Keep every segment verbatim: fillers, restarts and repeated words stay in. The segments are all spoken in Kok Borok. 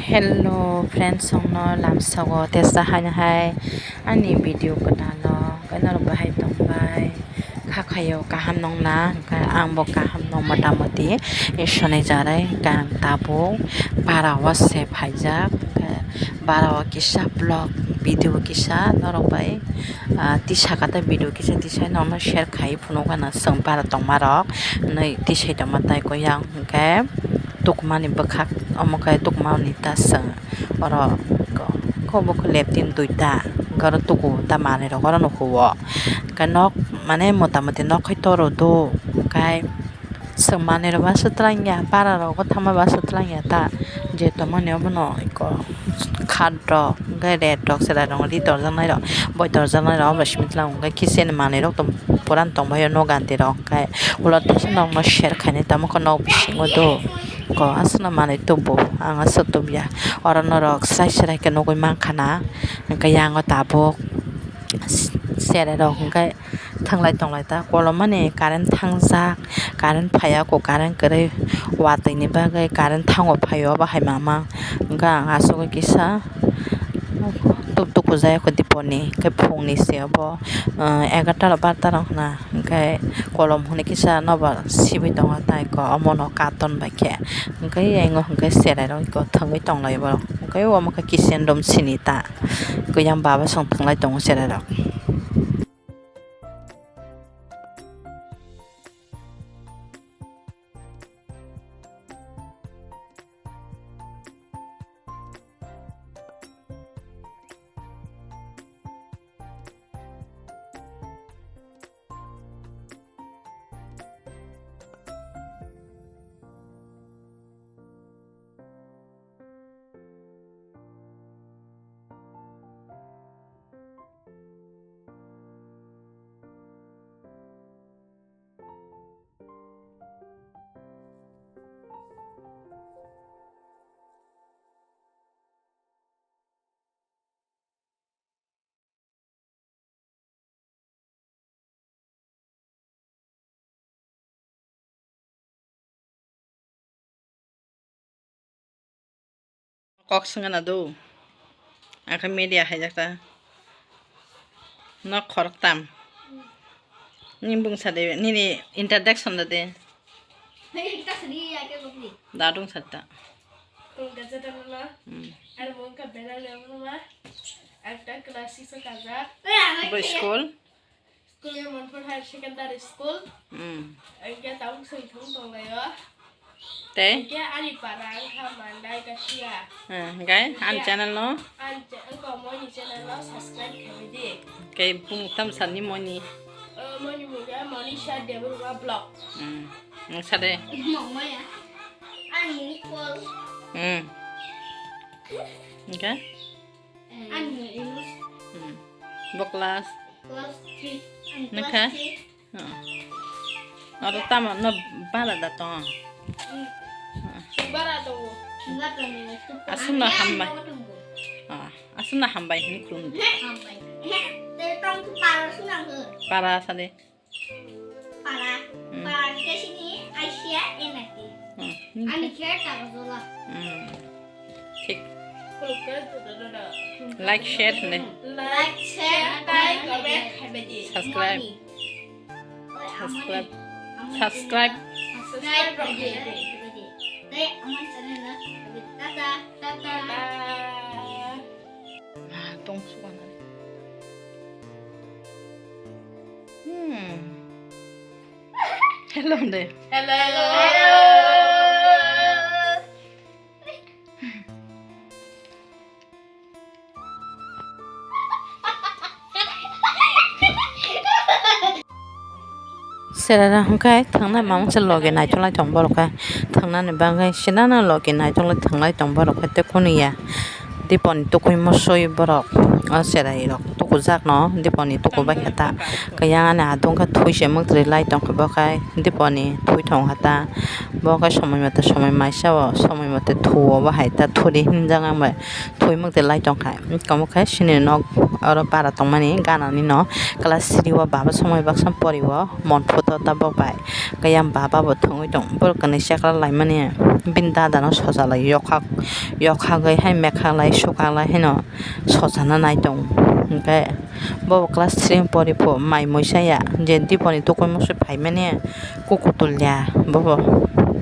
Hello friends, songno lamsogo tesa haino hai ani video kwtalo khe norok bahai tongbai kha khaio kaham nongna hwnkhe angbo kaham nong motamoti isoni jarai hwnkhe ang tabuk bara o se phaijak hwnkhe bara o kisa vlog video kisa norok bai ah, tisaka tei video kisa tisai nokno share khai phunukgana chwng bara tongmarok hinwi tisai tongma tai kuyang hwnkhe. Tukmani bwkhak omo khe tukmani ta chwng oro ko-, kobo khe leptin duita hwnkhe oro tuku ta manwi rok oro nukuo hwnkhe nok mane motamoti nok khai toro do hwnkhe chwng manwi rok baso twlangya para rogo thangma baso twlangya ta je tongmani obono eko khat rok hwnkhe ret rok chwrai rok ri torjaknai rok boi torjaknai rok obo simi twlang hwnkhe kisa ni manwi rok tong puran tongbaio nok ganti rok hwnkhe ulo teisa nokno share khainai tamo khe nok bisingo do. Ko aswkno manwi tubu, ang aswk tubya. Oro norok srai srai khe nugwi mankha na, hwnkhe yango tabuk cherai rok hwnkhe thwnglai tonglai ta. Kolomani current thangjak, current phaiya ko, current kwrwi watwi ni bagwi current thango phaio, obo hai mama. Hwnkhe ang asugwi kisa tuk tuk kujaya kho dipor ni, hwnkhe phung ni se obo, ah, egarta rok barta rok hwna. Hwnkhe kolom hwnwi kisa nobar sibwi tongo tai ko omono carton bai khe. Hwnkhe yango hwnkhe cherai rok thwngwi tonglaio borok. Hwnkhe omo khe kitchen room sini ta. Hwnkhe yang baba song thwnglai tongo cherai rok. Kok swngna do. Akhe media haijak ta. Nok khorok tam. Ni bung sa de, nini introduction da de. Dadung sa ta. Kung ka jata mama. Hmm. Ar mung ka bela le mama. Ar ta class six ka ja. Bo school. School ya Manipur Higher Secondary School. Hmm. Ang ya tabuk sing thung tong layo. Tei? Hwnkhe ani para wngkha Mandai Kasia. Hmm, hwnkhe ani channel no? Ani cha-, wngkha moini channel no subscribe khaimai di. Khe bung tam sani moini? O, moini mung khe Monisha Debbarma Vlog. Hmm, nwng sa de? Mama ya. Ani mung Paul. Hmm. Hwnkhe? Ani mung Yunus. Hmm. Bo class? Class three. Ani Nokha? Class three. Oh. Oro tamo no bara da tong? Hmm. Oh. Bara tongo. Bara tongo. Aswkno hambai. Oh, aswkno hambai hin khulum. Hambai. Te tong tu para sunang ho. Para sade. Para. Hmm. Para ke sini Asia enake. Hmm. Ani care ta jola. Hmm. Thik. Like, share hwnwi. Like, share, comment, comment khaimadi. Subscribe. Moni. Subscribe. Subscribe. Subscribe khaimadi. Tei amon channel no. Tata. Tata. Tata. Ah, tong suka na. Hmm. Hello de. Hello. Hello. Serara hwnkhe thangnai mamungsa logi naitholai tong borok khe thangnani bagwi sinana logi naitholai thanglai tong borok khe tei kunu ya diponi tukui mosoi borok o cherai rok. Kujak no Diponi tuku bai kha ta. Kaya ani adung khe thui se mwktwi lai tong kha bo khai Diponi thui thong kha ta. Bo khai somoi mote somoi maisa o, somoi mote thu o bo hai ta thuri hinjak ang bai thui mwktwi lai tong kha. Tamo khe sini nok oro bara tongmani ganani no class three o baba somoi baksa pori o mon photo ta bo bai. Kaya baba bo thwngwi tong borok kwnwi chekla laimani bini dada no sojalai yokhak yokhagwi hai mekhak lai sukhak lai haino sojana nai tong hwnkhe. Bo class three pori pho mai muisa ya je Diponi tukuimung se phaimani kuku tulya bo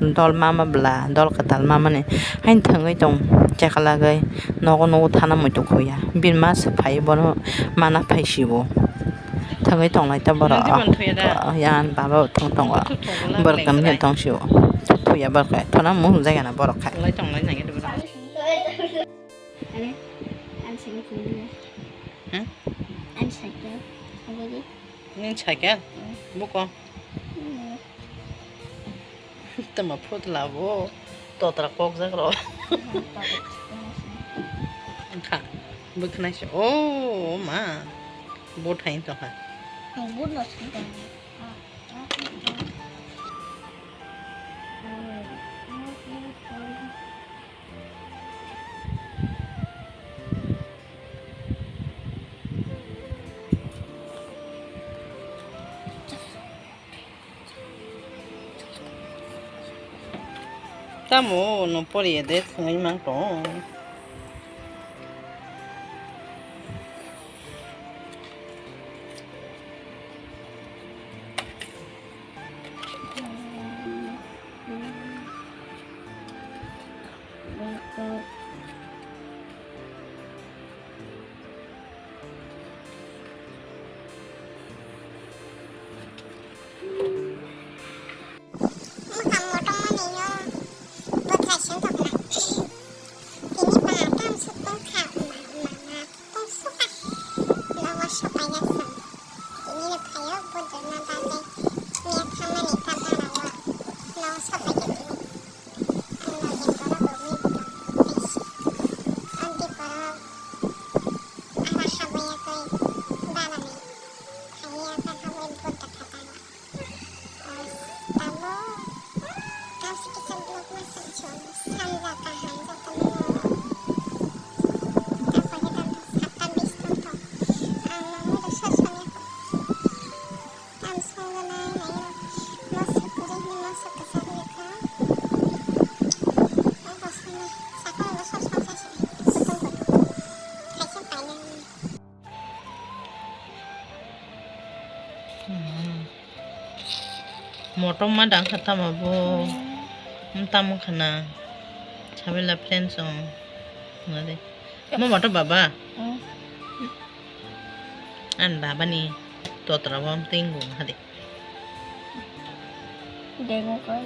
dol mama bwla dol kwtal mamani haino thwngwi tong chekalagwi nogo nogo thana muitu khuya bini ma se phai bono mana phai sibo thwngwi tonglai ta borok. Nang Diponi thuya da? Yan baba bo thwng tongo. Borok kami tong sibo thuya borok thana mung jaga na borok khai. Tonglai tonglai nang. Ani, ani cycle tong nini. Hmm? Ani cycle. Ani di. Nini cycle? Hmm. Buko. Hmm. Tama phut labo. Totra kok jak ro. Kha. Bukhnai se. Oh, ma. Bo thain to kha. Ang but no sing tong. Tamo no poriya de thwngwi mang tong. Mwkhang motongmani no bwthai seng tongkha. Tini ba tam suk tongkha, ma, ma, ma tong sukha. Nogo sopai ya song. Tini no phaio budona bagwi. Miya thangmani ta bara o. Nogo sopai ya tini. Ang no yin borok rokni bwtang. Ang di borok ara habwi ya twi barani. Thangwi ya ta habwi budda kha ta. Tamo, tamo si kisa vlog ma sangchung, sanja kaham jotono. Tamo khe tamo satta bis tong tong. Ang nangma rok sa sanya ko. Tamo songjanai nai rok. Moso kwrwi hwnwi moso kwchak wngkha. Ang bo sanya, sakno bo sos sos sos. Kutung kutung. Kaisa painani. Motom ma dang kha tamo bo. Hmm. Tamo khana. Sabila friends ong. Ngade. Mo motom baba. Hmm. An baba ni totra bom tinggung hade. Dengo koi.